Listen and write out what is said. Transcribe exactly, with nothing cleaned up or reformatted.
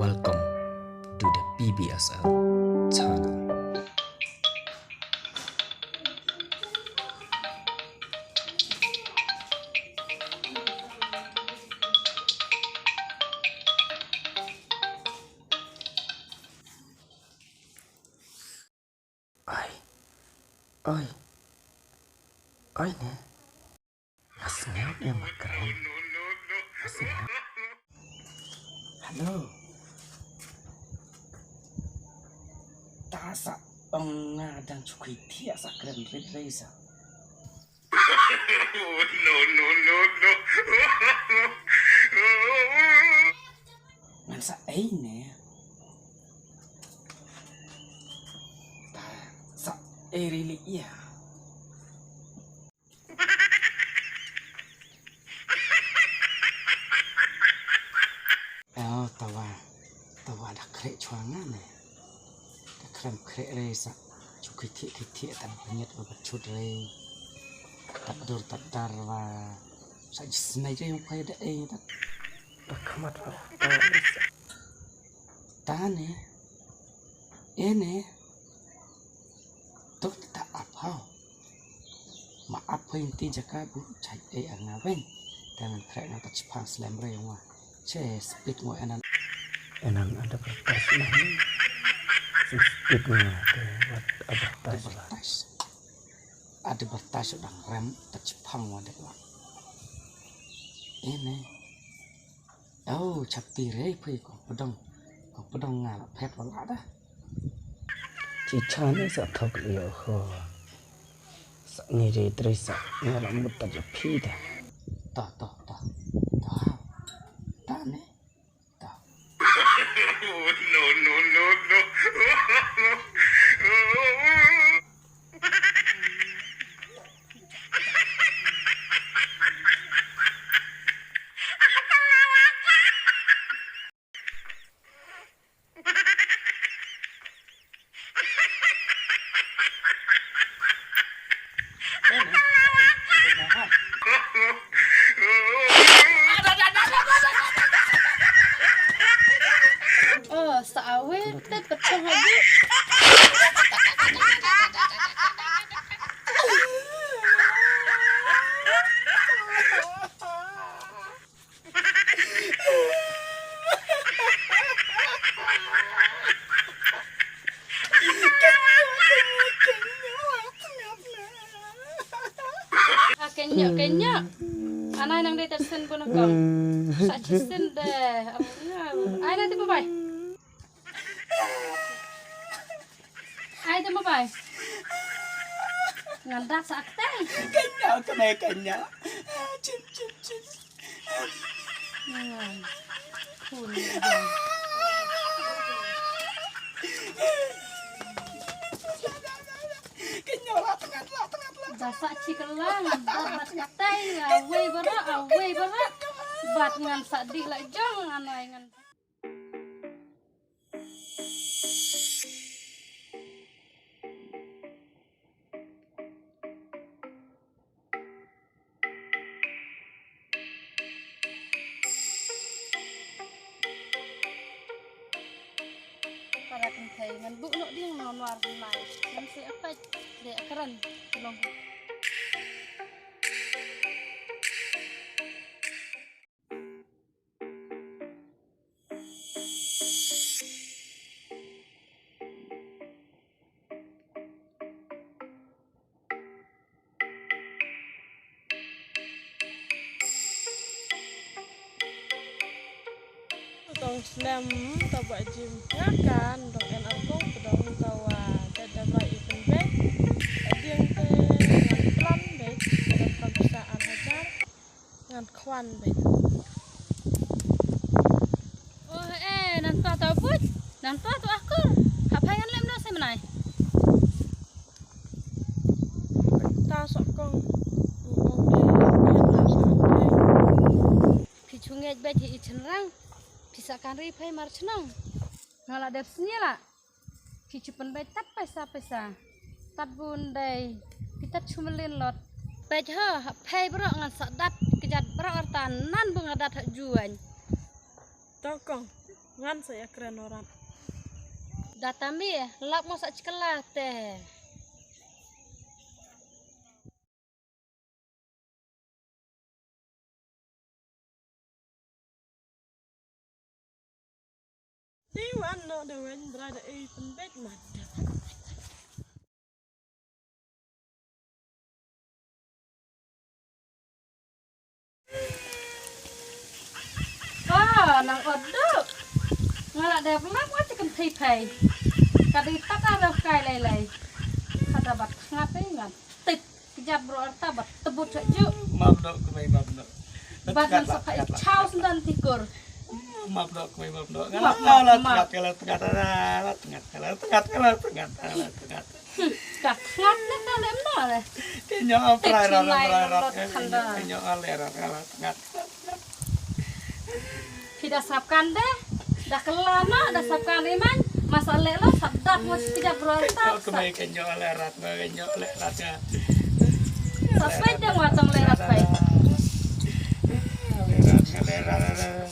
Welcome to the P B S L channel. Oi. Oi. Oi ne. Nga sngew ne ma kren. Nga sngew. Hello. Ta sa ong nga dang shu khuid thiah sa kren rit re sa. No, no, no, no. Ngan sa ei ne. Ta sa ei rili ïa. Oh, tawa. Tawa da khreh chwa nga ne. Da khreh khreh re sa. Chu khi thi khi thi tan panyet ba chut re. Tat dur tat dar wa. Sa jisnai re yung phai da ei tat. Ba khmat wa. Ta ne. E ne. Tok ta ap hau. Ma ap phin ti jaka bu chai ei anga wen. Tangan krek nang ta chipang slem re wa. Che speed ngo enan. Enan ada kertas nah. Speed ngo te wat ada kertas. Ada kertas dang rem ta chipang wa dek wa. Ene. Oh, chapti re phi ko pedong. Ko pedong nga la phet wala dah. Chi chan sa thok io ho. Sa ngi re tre sa nga la mut ta ja phi dah. Ta ta ta. Ta. Ta ne. Ta. No, no, no, no. Oh, sa awit, tet petong aja. Kenyok, kenyok. Anai nang dei tersen pun kong. Sa chisen deh. Ai nanti bye bye. Ai te mabai. Ngan dak sa akteng. Kanya kena kanya. Chin chin chin. Ngan. Kun. Kanya la tengat la tengat la. Dak sa chikelang. Dak bat tai la wei bara wei bara. Bat ngan sa dik la jong ngan ai ngan. Para kynthei ngan buh noh dieng nonwar nai. Ngan se apai de akran long. Tong slem ta ba jim ka kan dong en arko dong ta wa ta da ba i pen be. Ding te ngan plan be. Dong ka bisa an hajar. Ngan khwan beit. Oh, eh, nan to to buit, nan to to akur. Hap hai ngan lem no se menai. Ta sok kong. Ong de, ta sok kong. Phi chunget beit hi i chenrang. Phi sa kan ri phai mar chnong. Ngala dep snia la. Phi chu pynbeit tat paisa paisa. Tat bun dei. Phi tat chu mlin lot. Beit ho, ha phei bro ngan sa dat kjat bro arta nan bu nga dat ha juan. To kong. Ngan sa ïa kren noh rat. Da tami, lap mo sa chkela te. Ti wan no de wen bra de ei pynbet ma de. Ah, nang odok. Nga la dep lap nga chicken thei phai. Ka dei tat a dep kai lei lei. Ka da bat ngat ei ngan. Tit kjap bro arta bat tebut chak juk. Map dok kumai map dok. Bat ngan sa phai chaw sendan tikur. Map dok kumai map dok. Map, map, map. Ngat kala tngat ala tngat kala tngat kala tngat ala tngat. Ka tngat ne ka lem no le. Ke nyong am prai rat prai rat. Ke nyong ale rat rat ngat. Phi da sngap kan de. Da kela no da sngap kan ri man. Masa le lo sap dat mo si da bro ta. Ke nyong ale rat ke nyong ale rat. Sa spai de wa tong le rat spai. Ale rat ale rat.